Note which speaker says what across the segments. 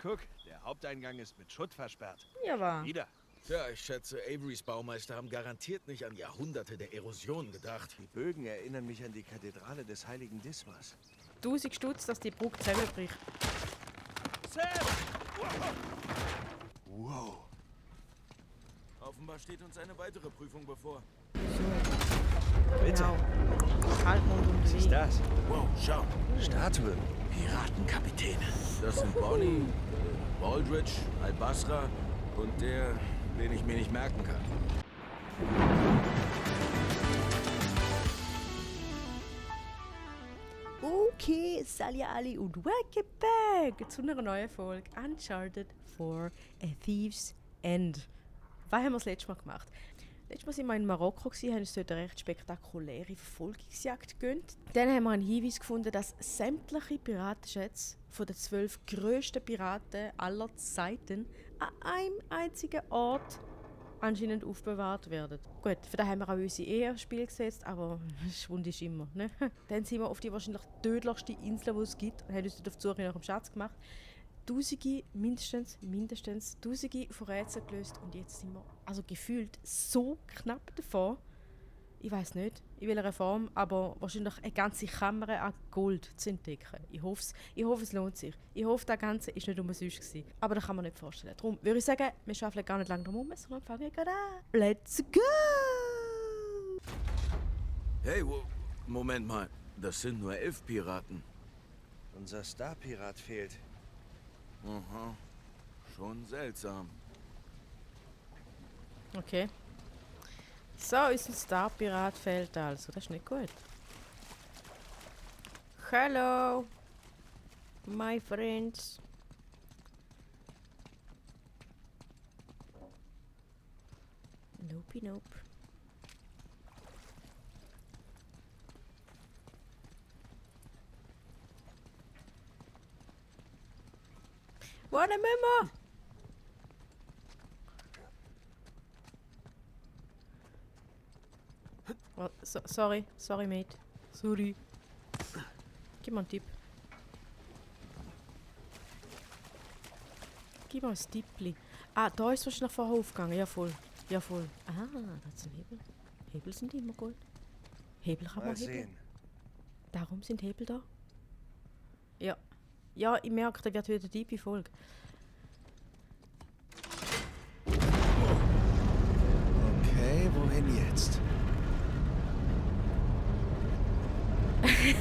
Speaker 1: guck, der Haupteingang ist mit Schutt versperrt.
Speaker 2: Ja, war.
Speaker 1: Wieder.
Speaker 3: Tja, ich schätze, Averys Baumeister haben garantiert nicht an Jahrhunderte der Erosion gedacht.
Speaker 1: Die Bögen erinnern mich an die Kathedrale des heiligen Dismas.
Speaker 2: 1000 Stutz, dass die Brücke zusammenbricht.
Speaker 1: Wow.
Speaker 3: Offenbar steht uns eine weitere Prüfung bevor.
Speaker 1: Bitte.
Speaker 2: Genau. Halten wir uns
Speaker 1: Was ist das?
Speaker 3: Wow, schau.
Speaker 1: Statue.
Speaker 3: Piratenkapitäne. Das sind Bonnie, Baldridge, Albasra und der, den ich mir nicht merken kann.
Speaker 2: Okay, salut alle und welcome back zu einer neuen Folge Uncharted 4 A Thief's End. Was haben wir das letzte Mal gemacht? Letztes Mal sind wir in Marokko, haben uns dort eine recht spektakuläre Verfolgungsjagd gegönnt. Dann haben wir einen Hinweis gefunden, dass sämtliche Piratenschätze von den 12 grössten Piraten aller Zeiten an einem einzigen Ort anscheinend aufbewahrt werden. Gut, für das haben wir auch unsere Ehe aufs Spiel gesetzt, aber Schwund ist immer. Ne? Dann sind wir auf die wahrscheinlich tödlichste Insel, die es gibt, und haben uns dort auf die Suche nach dem Schatz gemacht. Tausende, mindestens Tausende von Rätseln gelöst, und jetzt sind wir also gefühlt so knapp davor. Ich weiß nicht, in welcher Form, aber wahrscheinlich eine ganze Kammer an Gold zu entdecken. Ich hoffe, es lohnt sich. Ich hoffe, das Ganze war nicht umsonst gewesen. Aber das kann man nicht vorstellen. Darum würde ich sagen, wir schaffen gar nicht lange drum herum, sondern fangen gerade an. Let's go!
Speaker 3: Hey, Moment mal. Das sind nur 11 Piraten.
Speaker 1: Unser Starpirat fehlt.
Speaker 3: Aha. Schon seltsam.
Speaker 2: Okay. So, unser Starpirat fehlt also. Das ist nicht gut. Hello, my friends. Nope. Warte, Mama! Oh, sorry, mate. Sorry. Gib mal einen Tipp. Gib mal ein Tippli. Ah, da ist wahrscheinlich vorher aufgegangen. Ja, voll. Ah, da ist ein Hebel. Hebel sind immer gut. Hebel kann man
Speaker 1: Mal
Speaker 2: hebeln.
Speaker 1: sehen.
Speaker 2: Darum sind Hebel da. Ja. Ja, ich merke, da wird wieder eine tiefe Folge.
Speaker 1: Okay, wohin jetzt?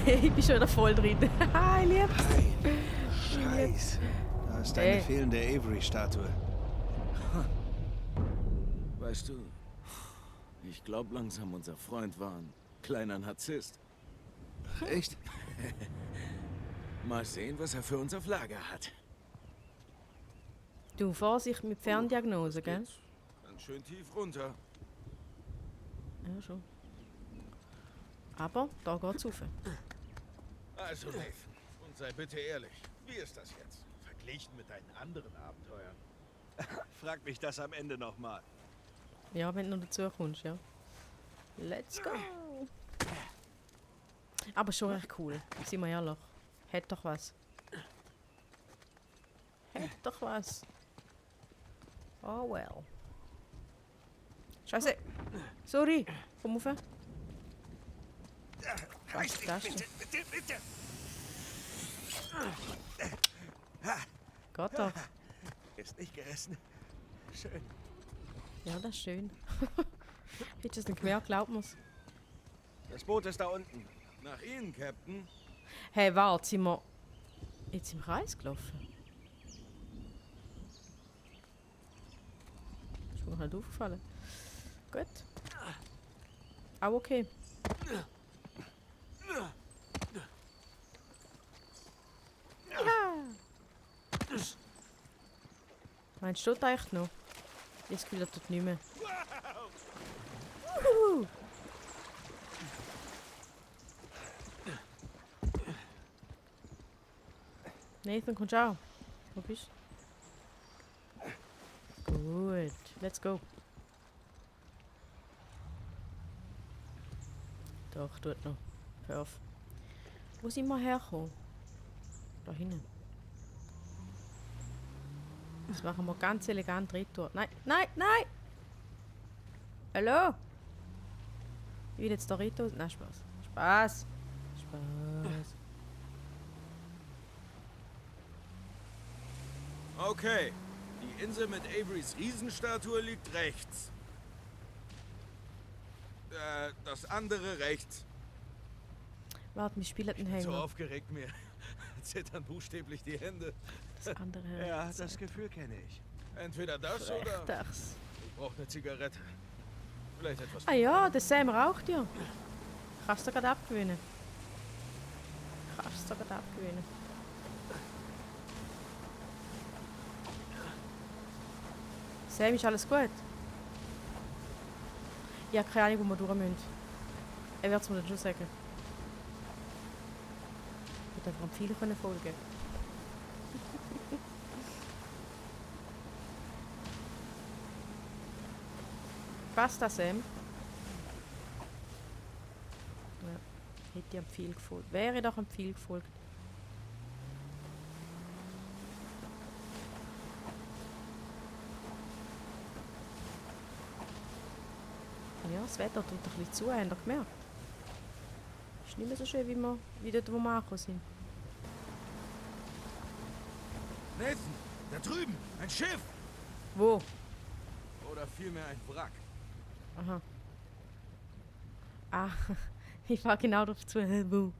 Speaker 2: Ich bin schon wieder voll drin. Ich lieb's.
Speaker 1: Nein. Scheiße. Da ist eine
Speaker 2: Hey.
Speaker 1: fehlende Avery-Statue.
Speaker 3: Weißt du, ich glaube langsam, unser Freund war ein kleiner Narzisst.
Speaker 1: Echt?
Speaker 3: Mal sehen, was er für uns auf Lager hat.
Speaker 2: Du, Vorsicht mit Ferndiagnose, gell?
Speaker 3: Geht's ganz schön tief runter.
Speaker 2: Ja, schon. Aber da geht's rauf.
Speaker 4: Also Nathan, und sei bitte ehrlich, wie ist das jetzt? Verglichen mit deinen anderen Abenteuern.
Speaker 1: Frag mich das am Ende nochmal.
Speaker 2: Ja, wenn du noch dazu kommst, ja. Let's go! Aber schon recht cool, sind wir ehrlich. Hätt doch was. Oh well. Scheiße! Sorry! Komm rauf. Was ist das denn?
Speaker 1: Bitte.
Speaker 2: Geht doch.
Speaker 1: Ist nicht gerissen. Schön.
Speaker 2: Ja, das ist schön. Hättest du es nicht gemerkt, glaubt mir's.
Speaker 1: Das Boot ist da unten.
Speaker 3: Nach Ihnen, Captain.
Speaker 2: Hey, warte, sind wir jetzt im Kreis gelaufen? Ist mir noch nicht aufgefallen. Gut. Auch okay. Ja. Meinst du das echt noch? Jetzt Gefühl, das tut nicht mehr. Wuhu. Nathan, kommst du auch? Wo bist du? Gut, let's go. Doch, tut noch. Hör auf. Wo sind wir hergekommen? Da hinten. Das machen wir ganz elegant retour. Nein, nein, nein! Hallo? Ich will jetzt da retour. Nein, Spaß. Spaß. Spaß.
Speaker 3: Okay. Die Insel mit Averys Riesenstatue liegt rechts. Das andere rechts.
Speaker 2: Warte, wir spielen den
Speaker 4: So
Speaker 2: Hänger.
Speaker 4: aufgeregt, mir zittern buchstäblich die Hände.
Speaker 2: Das andere.
Speaker 1: Ja, das Gefühl kenne ich.
Speaker 4: Entweder das oder
Speaker 2: Rechts.
Speaker 4: ich brauche eine Zigarette. Vielleicht etwas.
Speaker 2: Ah ja, der Sam raucht ja. Kannst du gerade abgewinnen. Kannst du gerade abgewinnen. Sam, ist alles gut? Ich habe keine Ahnung, wo wir durch müssen. Er wird es mir dann schon sagen. Ich hätte einfach am Pfeil können folgen. Passt das, Sam? Ja, hätte ich am Pfeil gefolgt. Wäre doch am Pfeil gefolgt. Ja, das Wetter tut ein bisschen zu, habt ihr gemerkt? Ist nicht mehr so schön, wie dort, wo wir angekommen sind.
Speaker 3: Nathan, da drüben, ein Schiff.
Speaker 2: Wo?
Speaker 3: Oder vielmehr ein Wrack.
Speaker 2: Aha. Ah, ich war genau darauf zu. Wo?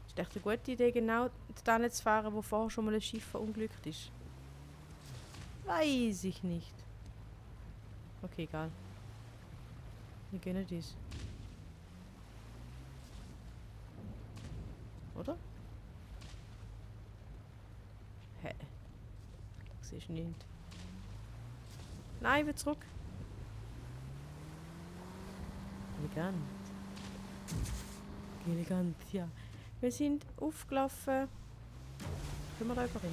Speaker 2: Ist echt eine gute Idee, genau da zu fahren, wo vorher schon mal ein Schiff verunglückt ist? Weiß ich nicht. Okay, egal. Wir gönnen dies. Oder? Hä? Siehst du nicht. Nein, wieder zurück. Elegant. Elegant, ja. Wir sind aufgelaufen. Können wir da rüber rein?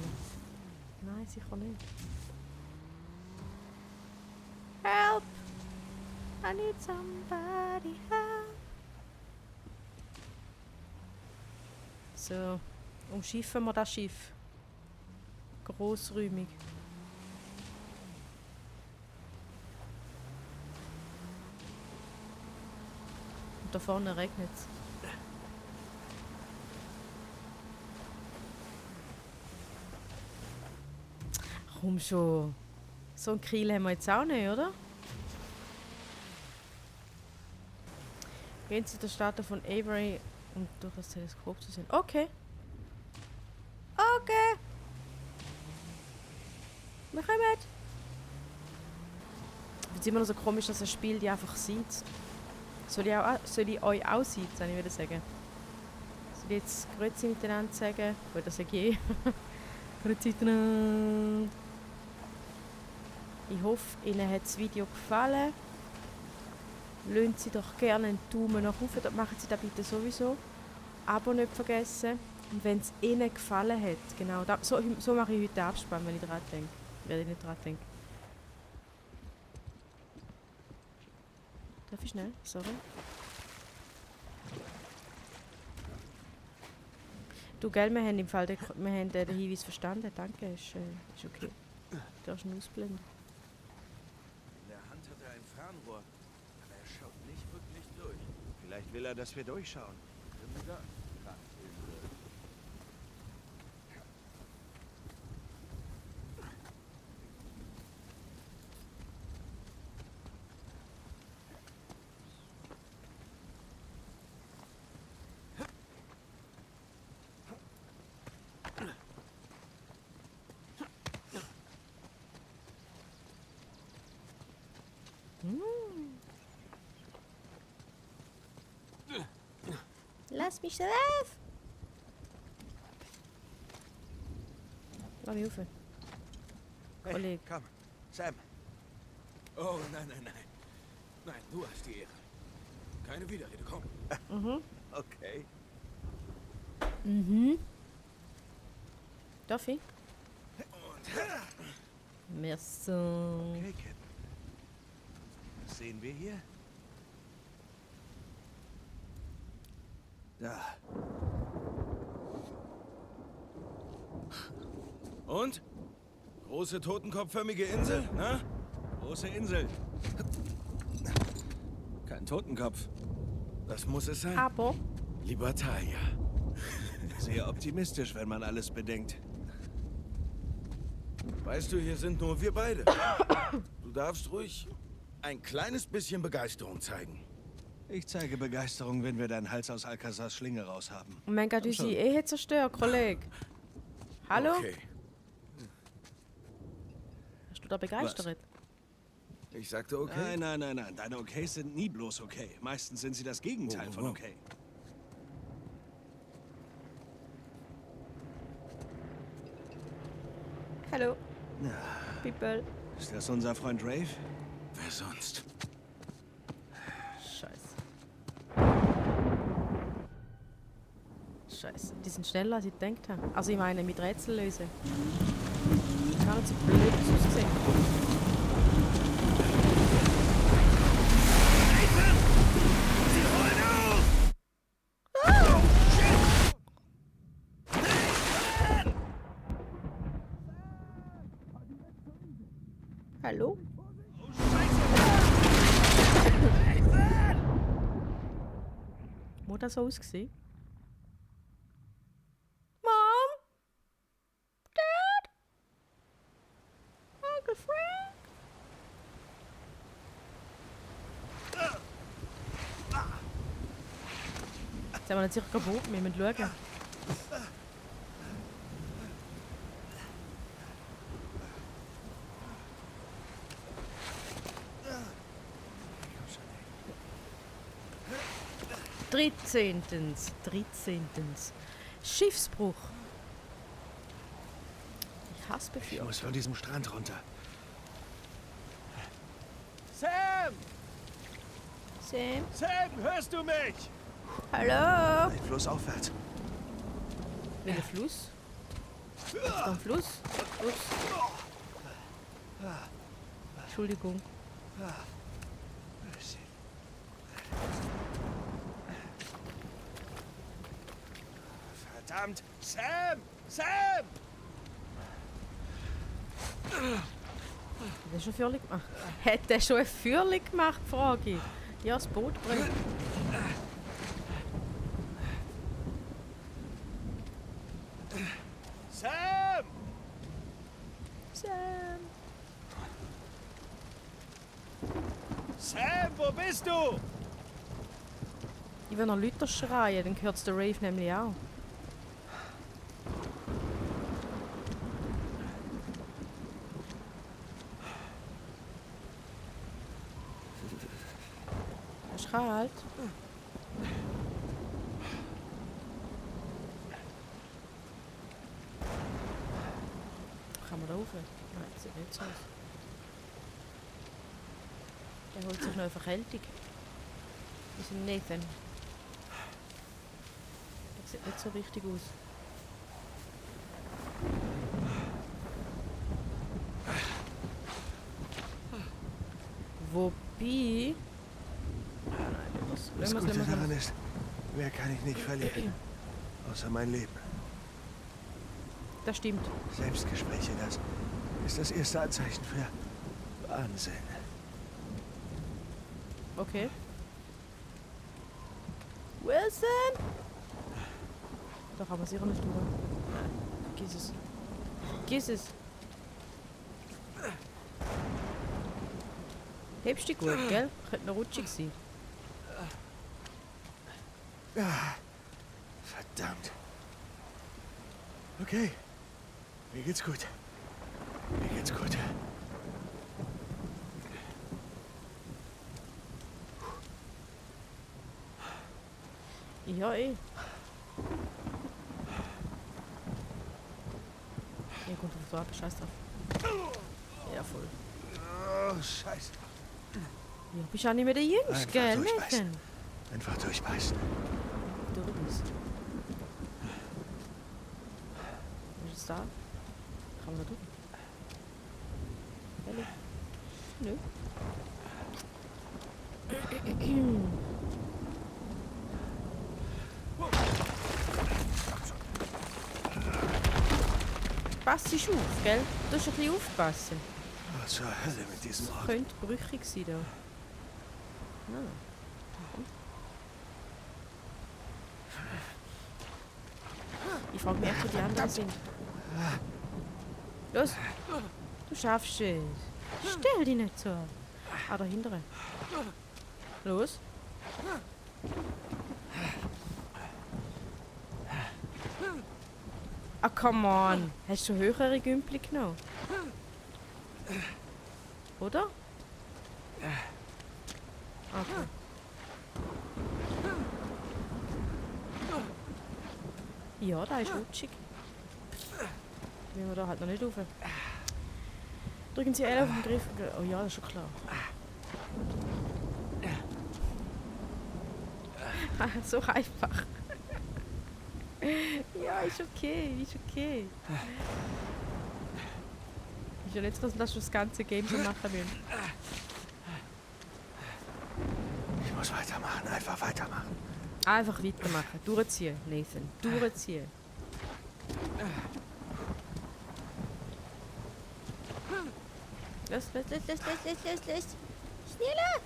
Speaker 2: Nein, sicher nicht. Help! I need somebody help. So, umschiffen wir das Schiff. Grossräumig. Und da vorne regnet es. Komm schon. So einen Kiel haben wir jetzt auch nicht, oder? Gehen Sie der Statue von Avery, um durch das Teleskop zu sehen. Okay. Okay. Wir kommen. Ich finde es immer noch so komisch, dass ein Spiel die einfach sieht. Soll ich euch auch sehen, soll ich wieder sagen? Soll ich jetzt Grüezi miteinander sagen? Gut, das sage ich. Grüezi miteinander. Ich hoffe, Ihnen hat das Video gefallen. Lassen Sie doch gerne einen Daumen nach oben, das machen Sie das bitte sowieso. Abo nicht vergessen. Und wenn es Ihnen gefallen hat, genau, so mache ich heute den Abspann, wenn ich dran denke. Wenn ich nicht dran denke. Darf ich schnell? Sorry. Du, gell, wir haben im Fall den Hinweis verstanden. Danke, ist okay. Du darfst ihn ausblenden.
Speaker 1: In der Hand hat er ein Fernrohr, aber er schaut nicht wirklich durch. Vielleicht will er, dass wir durchschauen.
Speaker 2: Lass mich drauf! Lass mich rauf.
Speaker 1: Hey,
Speaker 2: Kollege.
Speaker 1: komm, Sam.
Speaker 3: Oh, nein, nein, nein. Nein, du hast die Ehre. Keine Widerrede, komm.
Speaker 2: Mhm.
Speaker 1: Okay.
Speaker 2: Mhm. Darf ich?
Speaker 3: Und
Speaker 2: Merci.
Speaker 1: Okay, Captain. Was sehen wir hier? Da.
Speaker 3: Und? Große totenkopfförmige Insel, ne?
Speaker 1: Große Insel. Kein Totenkopf.
Speaker 3: Das muss es sein.
Speaker 2: Aber
Speaker 3: Lieber Talia.
Speaker 1: Sehr optimistisch, wenn man alles bedenkt.
Speaker 3: Weißt du, hier sind nur wir beide. Du darfst ruhig ein kleines bisschen Begeisterung zeigen.
Speaker 1: Ich zeige Begeisterung, wenn wir deinen Hals aus Alcazars Schlinge raus haben.
Speaker 2: oh mein Gott, unsere Ehe zerstört, Kollege. Hallo?
Speaker 3: Okay.
Speaker 2: Hast du da begeistert?
Speaker 3: Ich sagte okay.
Speaker 1: Nein. Deine Okays sind nie bloß okay. Meistens sind sie das Gegenteil von okay.
Speaker 2: Hallo. People.
Speaker 1: Ist das unser Freund Rafe?
Speaker 3: Wer sonst?
Speaker 2: Scheiße, die sind schneller als ich gedacht habe. Also ich meine, mit Rätsel lösen. Gar nicht so blöd aussehen. Hallo? Wo das so ausgesehen? Mom? Dad? Uncle Frank? Jetzt haben wir nicht sicher kaputt, wir müssen schauen. Drittzehntens. Schiffsbruch. Ich hasse
Speaker 1: Ich
Speaker 2: Befehl.
Speaker 1: muss von diesem Strand runter.
Speaker 4: Sam!
Speaker 2: Sam?
Speaker 4: Sam, hörst du mich?
Speaker 2: Hallo?
Speaker 1: Ein Fluss aufwärts.
Speaker 2: Welcher Fluss? Ist da ein Fluss? Ups. Entschuldigung.
Speaker 4: Verdammt! Sam! Sam!
Speaker 2: Hat der schon Feuerli gemacht? Hat der schon ein Feuerli gemacht, frage ich. Ja, das Boot brennt.
Speaker 4: Sam!
Speaker 2: Sam.
Speaker 4: Sam, wo bist du?
Speaker 2: Ich will noch Leute schreien, dann hört es der Rave nämlich auch. Es ist kalt. Kann man da rauf? Nein, das sieht nicht so aus. Der holt sich noch eine Verkältung. Das ist ein Nathan. Das sieht nicht so richtig aus. Wobei...
Speaker 1: Das Gute daran ist, mehr kann ich nicht verlieren. Außer mein Leben.
Speaker 2: Das stimmt.
Speaker 1: Selbstgespräche, das ist das erste Anzeichen für Wahnsinn.
Speaker 2: Okay. Wilson? Da kann man sicher nicht drüber. Nein, vergiss es. Vergiss es. Hebst dich gut, gell? Könnte noch rutschig sein.
Speaker 1: Verdammt. Okay. Mir geht's gut. Mir geht's gut.
Speaker 2: Ja, eh. Ja, gut, so ab, scheiß drauf. Ja, voll.
Speaker 1: Oh, Scheiße.
Speaker 2: Ja, bist auch nicht mehr der Jüngste,
Speaker 1: Einfach
Speaker 2: gell,
Speaker 1: durchbeißen.
Speaker 2: Nathan?
Speaker 1: Einfach durchbeißen.
Speaker 2: Du bist. Was ist da? Kann man da drücken? Ehrlich? Nö. passisch auf, gell? Du musst ein bisschen aufpassen.
Speaker 1: Was zur Hölle mit diesem Ort?
Speaker 2: Könnte brüchig sein da. Ah. Ich frage mich echt, wo die anderen sind. Los! Du schaffst es. Stell dich nicht so. Ah, da hinten. Los! Ah, come on! Hast du höhere Gümpel genommen? Oder? Okay. Ja, da ist rutschig. Wie wir da halt noch nicht rauf. Drücken Sie L auf den Griff. Oh ja, das ist schon klar. So einfach. Ja, ist okay, ist okay. Ist ja nicht so, dass wir das ganze Game schon machen müssen.
Speaker 1: Ich muss weitermachen, einfach weitermachen.
Speaker 2: Einfach weitermachen. Durchziehen, Nathan. Durchziehen. Los. Schneller!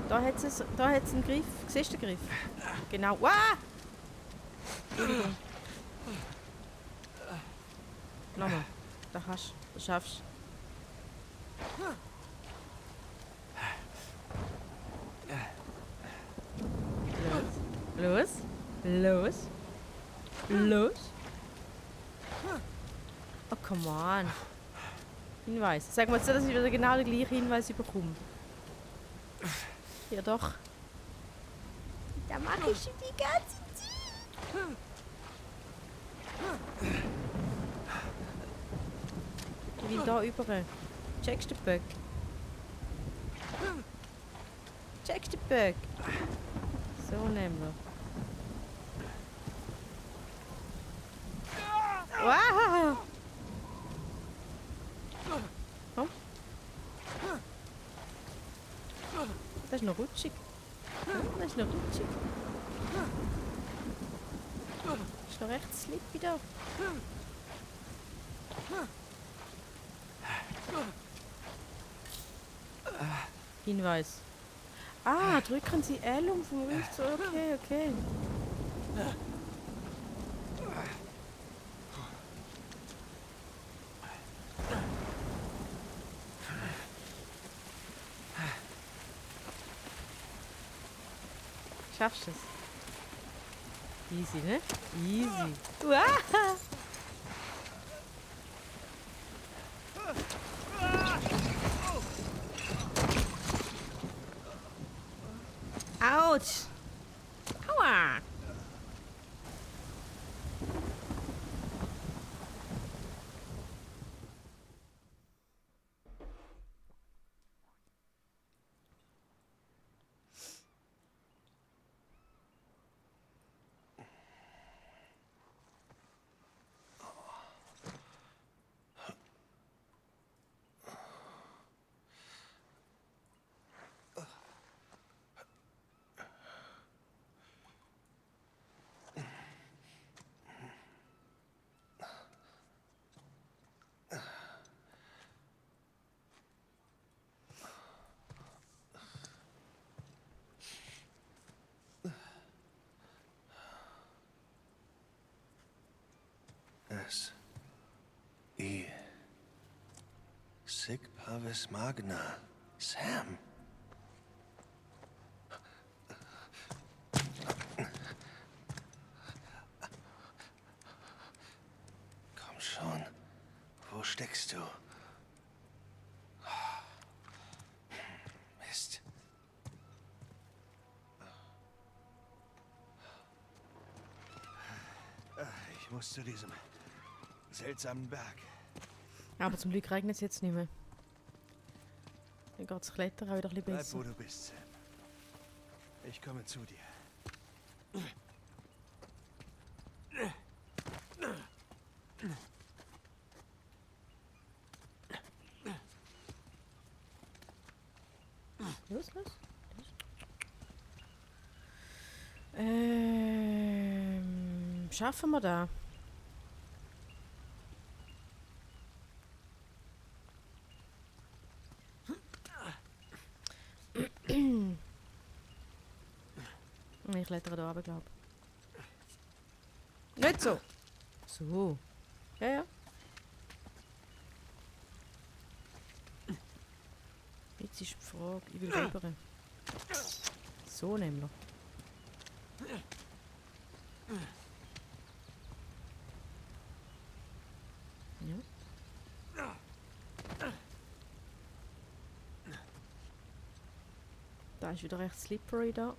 Speaker 2: Da hat's einen Griff. Siehst du den Griff? Genau. Wow! Entschuldigung. Nochmal. Da hast du. Das schaffst du. Los. Los. Los. Oh, come on. Hinweis. Sag mal so, dass ich wieder genau den gleichen Hinweis bekomme. Ja doch. Da mache ich schon die ganze Zeit. Ich will da über. Checkst du den Böck? Checkst du den Böck? So nämlich. Wow! Komm. Das ist noch rutschig. Das ist noch rutschig. Das ist noch recht slippy da. Hinweis. Ah, drücken Sie L um vom Riff zu. Okay, okay. Schaffst du es? Easy, ne? Easy. Wow. Autsch! Aua!
Speaker 1: Sic Parvis Magna. Sam. Komm schon. Wo steckst du? Mist. Ich muss zu diesem seltsamen Berg.
Speaker 2: Aber zum Glück regnet es jetzt nicht mehr. Dann geht das Klettern auch wieder ein bisschen
Speaker 1: Bleib,
Speaker 2: besser.
Speaker 1: wo du bist, Sam. Ich komme zu dir.
Speaker 2: Los. Schaffen wir da? Ich klettere da runter, glaube ich. Nicht so! So. Ja, ja. Jetzt ist die Frage, ich will rüber. So nämlich. Ja. Da ist wieder recht slippery da.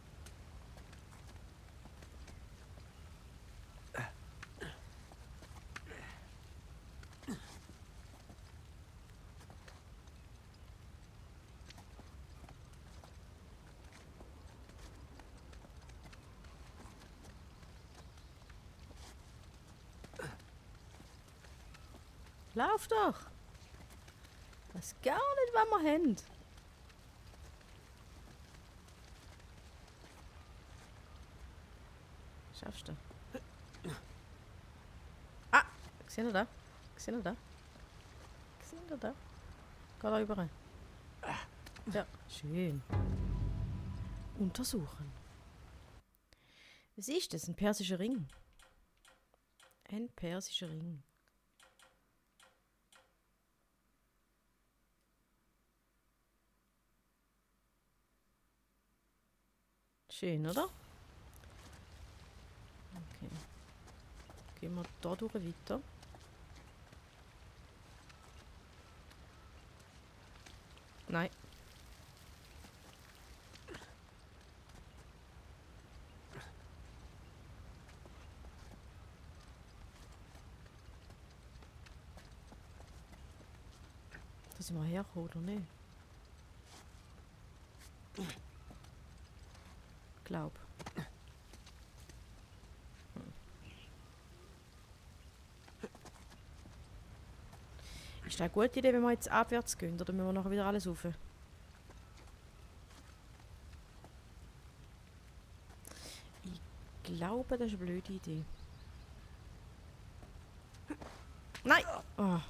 Speaker 2: Lauf doch! Weiß gar nicht, was wir haben. Schaffst du? Ah! Seht ihr da? Seht ihr da? Seht ihr da? Geh da rüber. Ja, schön. Untersuchen. Was ist das? Ein persischer Ring? Ein persischer Ring. Schön, oder? Okay. Gehen wir da durch weiter. Nein. Da sind wir hergekommen, oder nicht? Glaub. Ist das eine gute Idee, wenn wir jetzt abwärts gehen, oder müssen wir nachher wieder alles rauf? Ich glaube, das ist eine blöde Idee. Nein! Oh.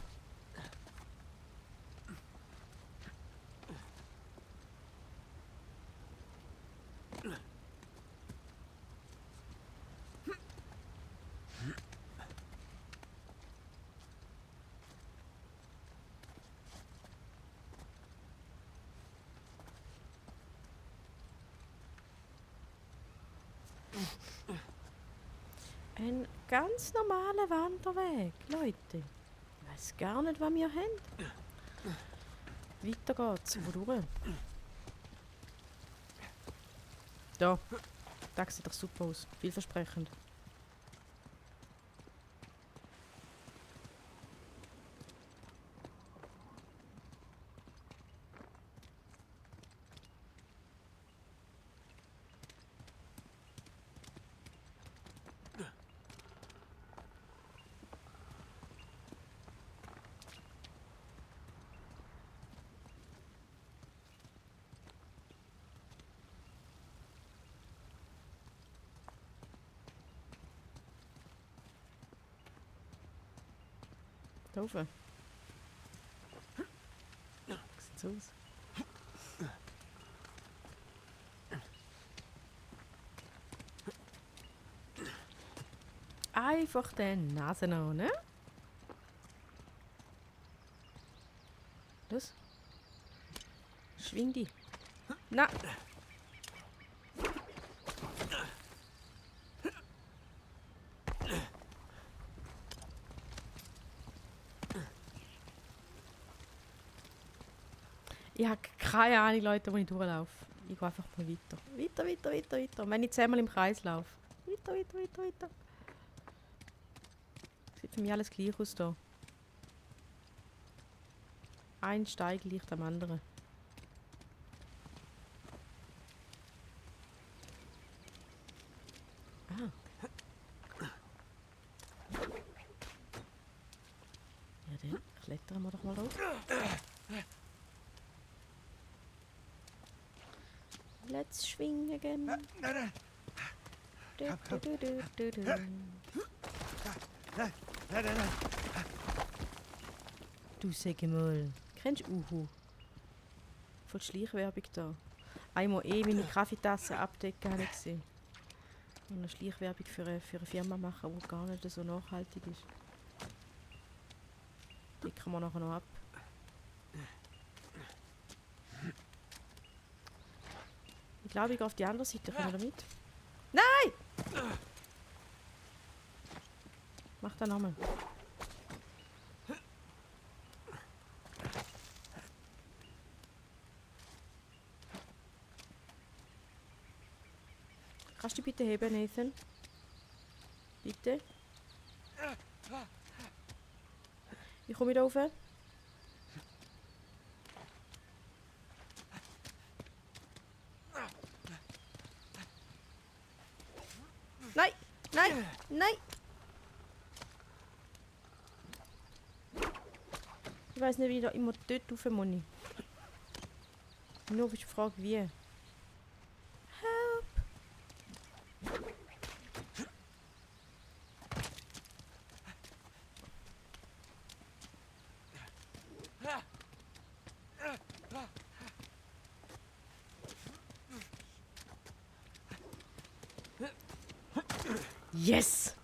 Speaker 2: Ein ganz normaler Wanderweg, Leute. Ich weiß gar nicht, was wir haben. Weiter geht's. Wodurch? Da. Das sieht doch super aus. Vielversprechend. Da rauf. Wie sieht's aus? Einfach den Nase an, ne? Los. Schwing die. Na. Ich habe keine Ahnung, Leute, wo ich durchlaufe. Ich gehe einfach mal weiter. Weiter. Und wenn ich 10-mal im Kreis laufe. Weiter. Sieht für mich alles gleich aus da. Ein Steig gleich am anderen. Ah. Ja, dann klettern wir doch mal rauf. Let's swing again.
Speaker 1: Nein. Nein.
Speaker 2: Du sag mal, kennst du Uhu? Voll Schleichwerbung da. Einmal meine Kaffeetasse abdecken, habe ich gesehen. eine Schleichwerbung für eine Firma machen, die gar nicht so nachhaltig ist. Decken wir nachher noch ab. Ich glaube, ich gehe auf die andere Seite. Kommen wir da mit? Nein! Mach das nochmal. Kannst du bitte heben, Nathan? Bitte? Ich komme wieder rauf. Nein! Nein! Nein! Ich weiß nicht, wie ich da immer dort rauf muss. Nur ist die Frage, wie. Help! Yes!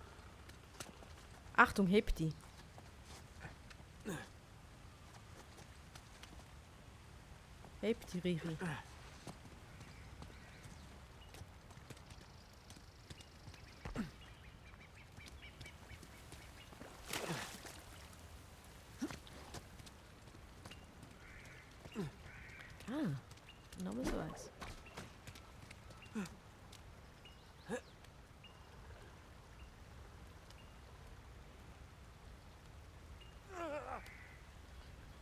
Speaker 2: Achtung, heb die. Heb die, Riri. Ah, nochmal so eins.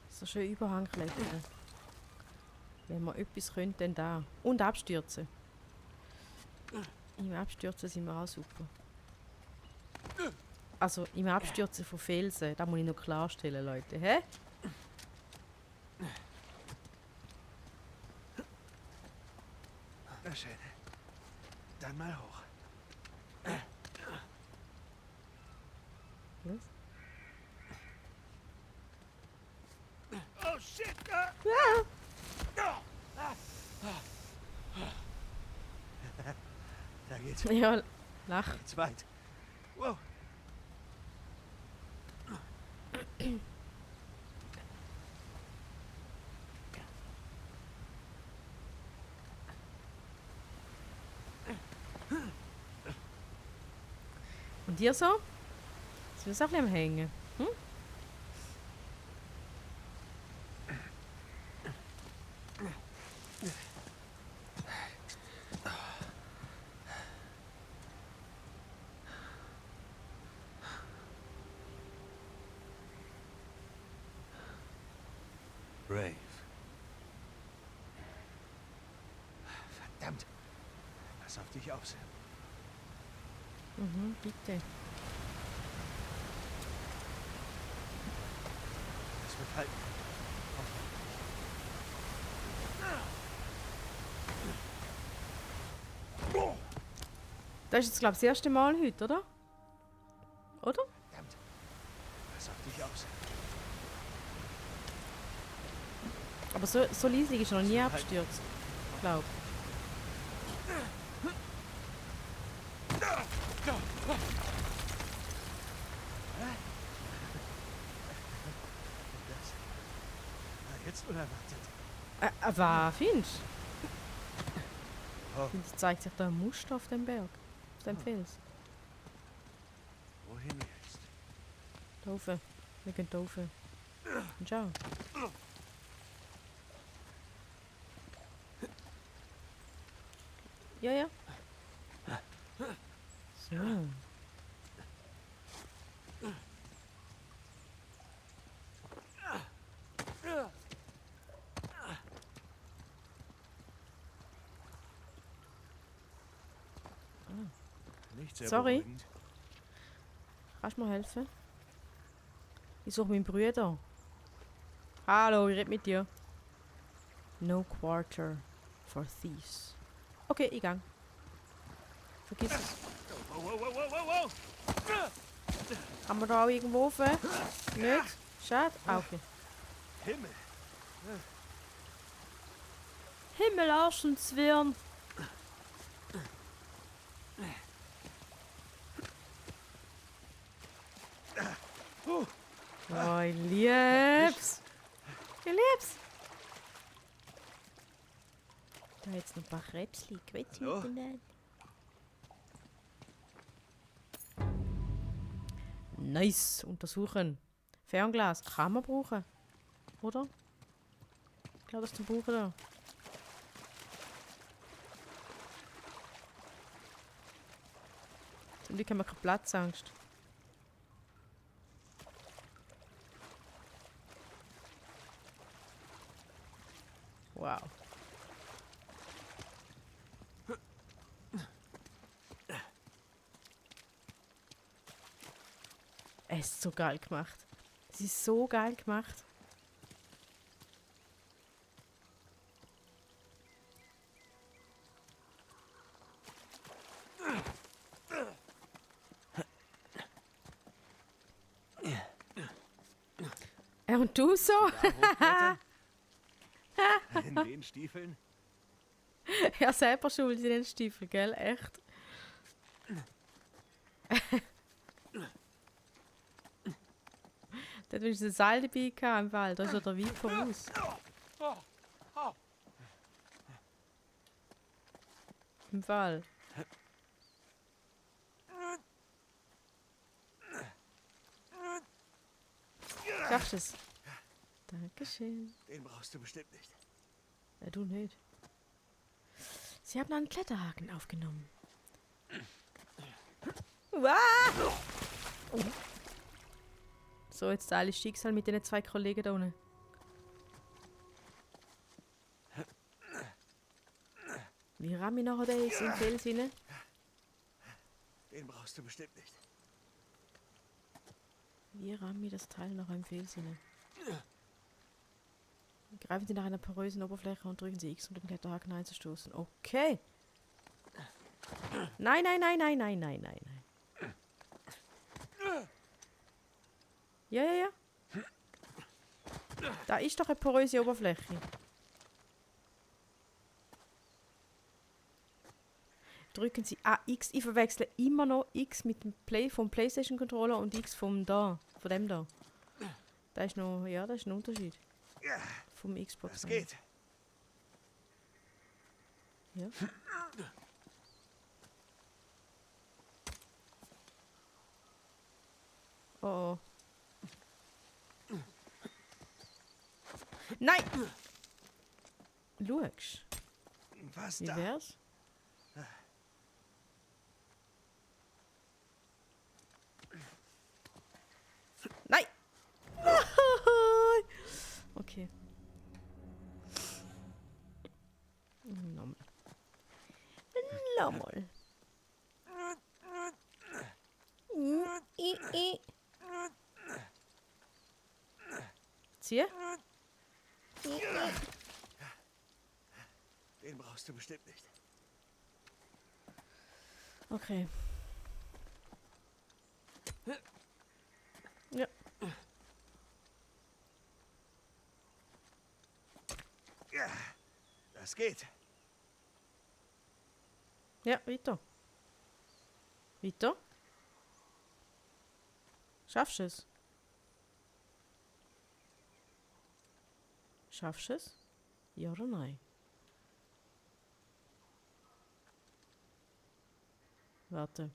Speaker 2: So schön Überhang klettern. Wenn wir etwas können, dann da. Und abstürzen. Im Abstürzen sind wir auch super. Also im Abstürzen von Felsen, das muss ich noch klarstellen, Leute. Hä?
Speaker 1: Na schön. Dann mal hoch.
Speaker 2: Was?
Speaker 1: Oh shit! Da geht's
Speaker 2: Ja, lach.
Speaker 1: jetzt weit. Wow.
Speaker 2: Und dir so? Ist das auch ein bisschen am Hängen? Hm?
Speaker 1: Brave. Verdammt. Pass auf dich auf, Sam.
Speaker 2: Mhm, bitte.
Speaker 1: Das wird halten.
Speaker 2: Das ist jetzt, glaube ich, das erste Mal heute, oder? Oder?
Speaker 1: Verdammt. Pass auf dich auf, Sam.
Speaker 2: Aber so leislich ist er noch nie abgestürzt. Ich glaube.
Speaker 1: Das war jetzt unerwartet.
Speaker 2: Was findest
Speaker 1: Oh.
Speaker 2: du? Es zeigt sich da ein Muster auf dem Berg. Auf dem Fels.
Speaker 1: Wohin jetzt?
Speaker 2: Da oben. Wir gehen da rauf. Und schau. Ja, ja. So.
Speaker 1: Nicht sehr
Speaker 2: Sorry.
Speaker 1: beruhigend.
Speaker 2: Kannst du mir helfen? Ich suche meinen Bruder. Hallo, ich rede mit dir. No quarter for thieves. Okay, ich gang. Vergiss es.
Speaker 1: Wow, wow, wow, wow, wow, wow.
Speaker 2: Kann man da auch irgendwo rauf? Nicht? Schade? Ah, okay.
Speaker 1: Himmel.
Speaker 2: Himmel, Arsch und Zwirn. Oh, ich lieb's. Ich lieb's. Da jetzt noch ein paar Krebsli. Quetschen
Speaker 1: Hallo?
Speaker 2: miteinander. Nice. Untersuchen. Fernglas. Kann man brauchen. Oder? Ich glaube, das zum Brauchen da. Zum Glück haben wir keine Platzangst. Wow. Es ist so geil gemacht. Es ist so geil gemacht. Und du so?
Speaker 1: In den Stiefeln?
Speaker 2: Ja, selber schuld in den Stiefel, gell? Echt. Da hat wenigstens ein Seil dabei gehabt im Wald. Da ist ja der Wein voraus. Im Fall. Schaffst du es? Dankeschön.
Speaker 1: Den brauchst du bestimmt nicht.
Speaker 2: Ja, du nicht. Sie haben einen Kletterhaken aufgenommen. Wow! Oh. So, jetzt alle Schicksal mit den 2 Kollegen da unten. Wie ramme ich nachher den im Fels rein?
Speaker 1: Den brauchst du bestimmt nicht.
Speaker 2: Wie ramme ich das Teil nachher im Fels rein? Greifen Sie nach einer porösen Oberfläche und drücken Sie X, um den Kletterhaken einzustoßen. Okay. Nein, nein, nein, nein, nein, nein, nein, nein. Ja, ja, ja. Da ist doch eine poröse Oberfläche. Drücken Sie X. Ich verwechsle immer noch X mit dem vom PlayStation Controller und X von dem da. Da ist noch, ja, das ist ein Unterschied.
Speaker 1: Ja,
Speaker 2: Vom Xbox.
Speaker 1: das geht.
Speaker 2: Ja. Oh. Nein! Schaust.
Speaker 1: Was
Speaker 2: Wie
Speaker 1: da?
Speaker 2: wär's? Nein! Okay. Nochmal. Nochmal. Zieh.
Speaker 1: Den brauchst du bestimmt nicht.
Speaker 2: Okay. Ja.
Speaker 1: Ja, das geht.
Speaker 2: Ja, weiter. Weiter. Schaffst du es? Schaffst du es? Ja oder nein? Warte.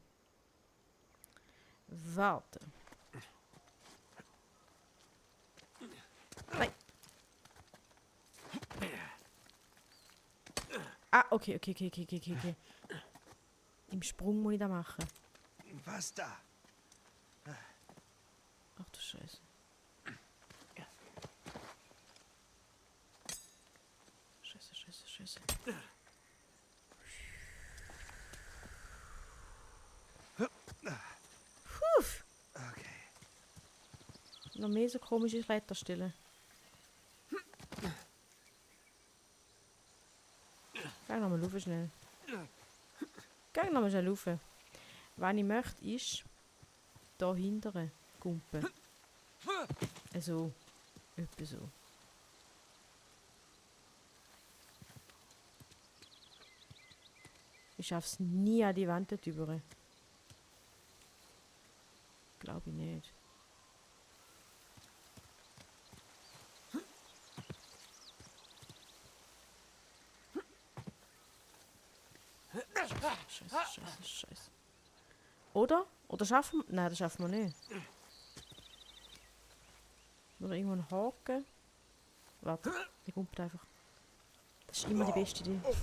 Speaker 2: Warte. Nein. Ah, okay. Im Sprung muss ich das machen.
Speaker 1: Was da?
Speaker 2: Ach du Scheiße. Scheiße. Puh.
Speaker 1: Okay.
Speaker 2: Noch mehr so komische Kletterstellen. Geh nochmal rauf schnell. Geh nochmal schnell rauf. Was ich möchte ist, da hinten gumpen. Also, etwa so. Ich schaff's nie an die Wand drüber. Glaube ich nicht. Scheiße. Oder? Oder schaffen wir... Nein, das schaffen wir nicht. Oder irgendwo einen Haken. Warte, der kumpelt einfach. Das ist immer die beste Idee. Das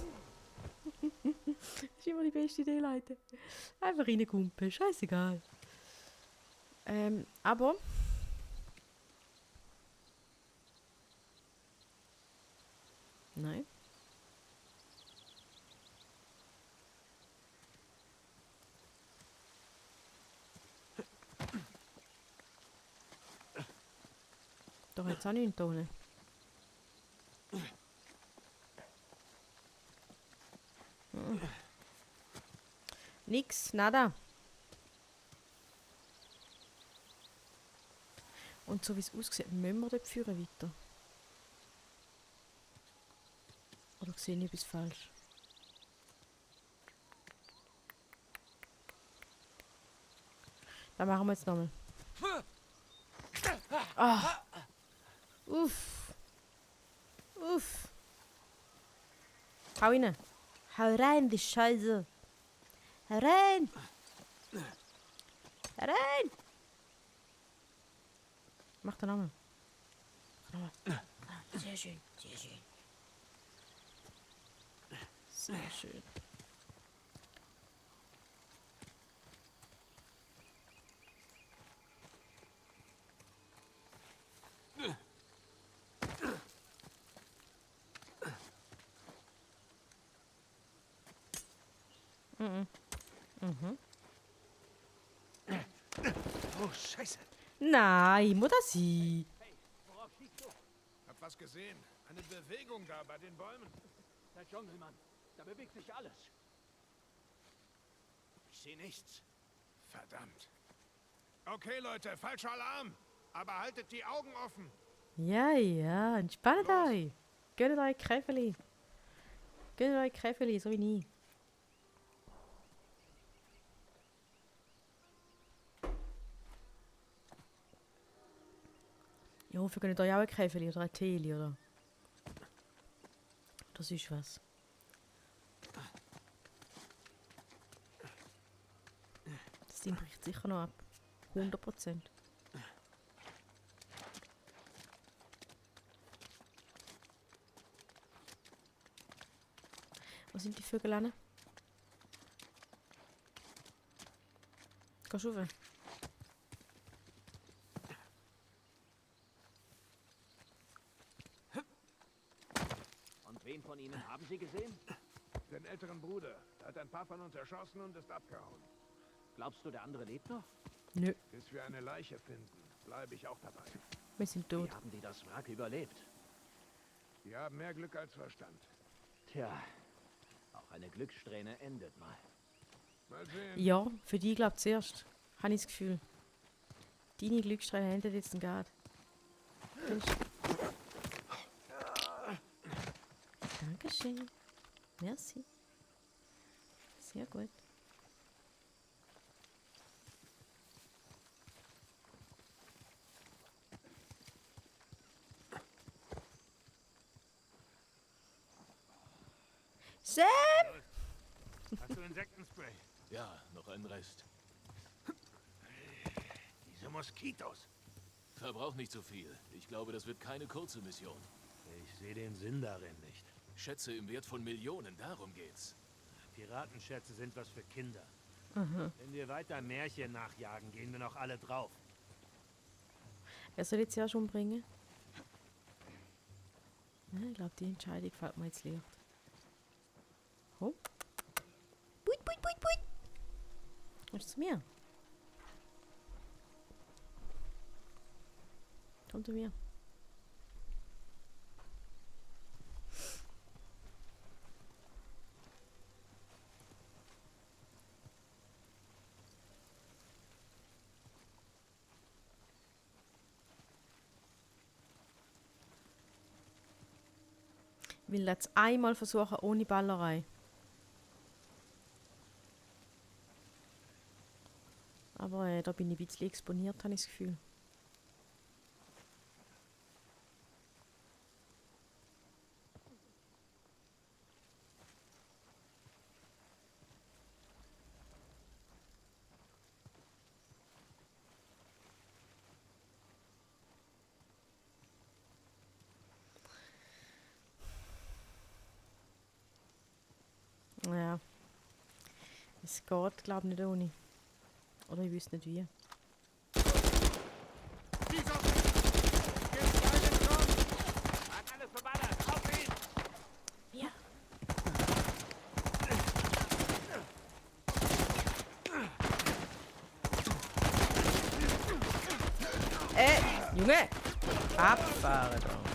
Speaker 2: ist immer die beste Idee, Leute. Einfach reinkumpeln, scheißegal. Aber... Nein. Doch jetzt auch nicht Tonnen. Nix, nada. Und so wie es aussieht, müssen wir dort führen weiter. Oder sehe ich etwas falsch? Das machen wir jetzt nochmal. Ah. Uff. Uff. Hau rein. Hau rein, die Scheiße. Hau rein. Hau rein. Mach den nochmal. Sehr schön, sehr schön. Sehr schön.
Speaker 1: Oh, Scheiße.
Speaker 2: Nein, muss das sein.
Speaker 4: Hab was gesehen. Eine Bewegung da bei den Bäumen.
Speaker 5: Der Dschungelmann, da bewegt sich alles.
Speaker 1: Ich sehe nichts.
Speaker 4: Verdammt. Okay, Leute, falscher Alarm. Aber haltet die Augen offen.
Speaker 2: Ja, entspannt euch. Gönnt euch Käfeli. Gönnt euch Käfeli, so wie nie. Ich hoffe, ihr könnt euch auch ein Käfeli oder ein Teeli oder... Das ist was. Das Ding bricht sicher noch ab. 100%. Wo sind die Vögel hin? Gehst du rauf?
Speaker 5: Und wen von ihnen haben Sie gesehen?
Speaker 4: Den älteren Bruder. Er hat ein paar von uns erschossen und ist abgehauen.
Speaker 5: Glaubst du, der andere lebt noch?
Speaker 2: Nö,
Speaker 4: Bis wir eine Leiche finden, bleibe ich auch dabei.
Speaker 2: wir sind tot.
Speaker 5: Wie haben die das Wrack überlebt?
Speaker 4: Die haben mehr Glück als Verstand.
Speaker 5: Tja, auch eine Glückssträhne endet mal.
Speaker 4: Mal sehen.
Speaker 2: Ja, für die glaubt zuerst. Habe ich das Gefühl. Deine Glückssträhne endet jetzt gerade. Dankeschön. Merci. Sehr gut. Sam!
Speaker 4: Hast du Insektenspray?
Speaker 3: Ja, noch ein Rest.
Speaker 4: Diese Moskitos.
Speaker 3: Verbrauch nicht so viel. Ich glaube, das wird keine kurze Mission.
Speaker 6: Ich sehe den Sinn darin nicht.
Speaker 3: Schätze im Wert von Millionen, darum geht's.
Speaker 6: Piratenschätze sind was für Kinder. Wenn wir weiter Märchen nachjagen, gehen wir noch alle drauf.
Speaker 2: Wer soll jetzt ja schon bringen? Ja, ich glaube, die Entscheidung fällt mir jetzt leicht. Oh. Buit, buit, buit, buit. Kommst du zu mir? Komm zu mir. Ich will jetzt einmal versuchen ohne Ballerei. Aber da bin ich ein bisschen exponiert, habe ich das Gefühl. Es geht, glaube ich, nicht ohne. Oder ich wüsste nicht wie.
Speaker 5: Alles verballert! Auf ihn!
Speaker 2: Ja. Junge! Abfahren da.